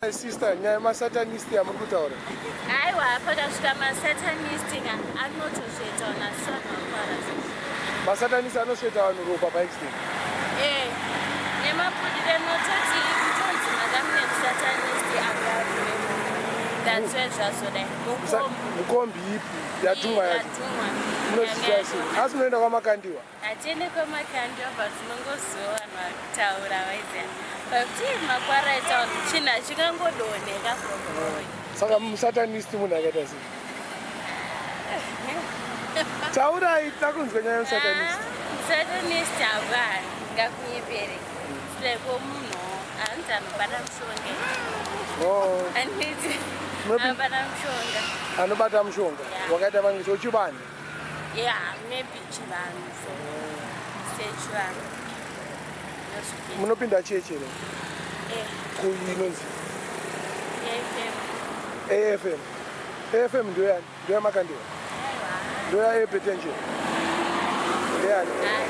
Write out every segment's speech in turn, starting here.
Sister, nyaya yemasatanist yamuri kutaura. Aiwa, pakasvika masatanist ka anotosveta vanhu asi vanhu vakwara. Masatanist anosveta vanhu ropa paaccident. Eh, nemapurire nototi kutonzi makamune musatanist akaurema. That's why zvazodai. Mukombi ipi yatumwa yacho? Munozviziva sei? Asi munoenda kwaMakandiwa? Hatiende kwaMakandiwa, but tinongoziva vanhu vari kutaura vaiziva. Pakuti makwara etown chinhu hachingangodonheka from nowhere. Saka musatanist munhu akaita sei? Taurai takunzwa nyaya yemusatanist. Musatanist hava ngakunyepere. Like munhu hanzi anobata mushonga. Oh. Handiti anobata mushonga. Anobata mushonga. Wakaita vangiso uchivanhu. Yeah, maybe chivanhu so. Sechivanhu. Munopinda chechi here? Eh. Kuinonzi AFM. AFM. AFM ndoyani? NdoyaMakandiwa? Ndoya Epetenje? Ndeyani? Ah,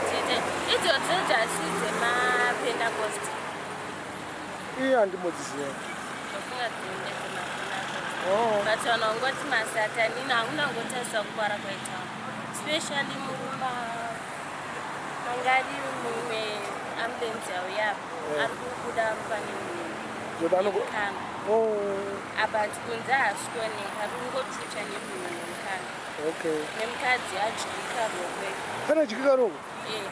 idzodzo dzasi dzemapentecost. Iye handimodziziva. Ndofunga dzinenge dzemapentecost. Oh. But vanhu vangoti masatanini hakuna ngotarisa kukwara kwaita. Especially murumba mangari mumwe ambulance yauya apo ari kubuda pane Zoda nemukana. Oh. Apa kunze haasi kuoneka, ari kungotucha nemunhu nemukana. Nemukadzi adyika rokwe. Kana adyika rokwe? Eh,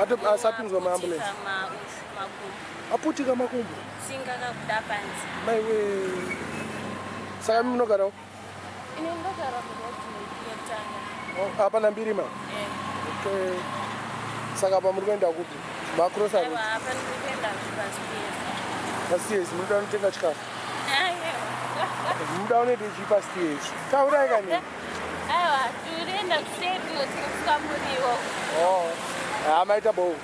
apa. Asapinzwa maambulance. Makumbo. Aputika makumbo. Tsinga kabuda panze. Maiwe. Saka imi munogarawo? Ini ndogara muroad yekutanga. Oh, apa nambiri ma? Eh. Okay. Saka apa muri kuenda kupi? Macross Aiwa, apa ndiri kuenda paSpears. PaSteers munoda kunotenga chikafu? Aiwa. Munoda kunoita chii paSteers? Taurai kani. Aiwa, tirienda kuseri kunotengeswa muriwo. Oh. Ah, maita bo.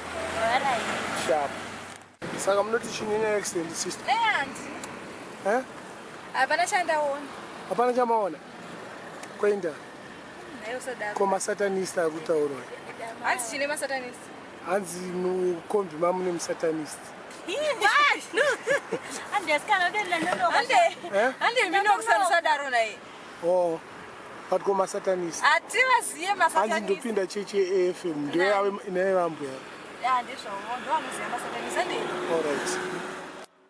Alright. Sharp. Saka munoti chii nenyaya accident, sister? Eh, handina. Eh? Hapana chandaona. Hapana chamaona? Kuenda. Naye usadaro. Ko masatanist akutaurwa. Hanzi chine masatanist? Hanzi mukombi mamune musatanist. Hande. Eh? Hande mino kusasadaro naye. Oh. But ko masatanist. Hativaziye Hanzi masatanist. ndopinda chechi yeAFM ndoyave inevambuya. Ya ndizvowo ndovanoziva masatanist. Hande. Alright.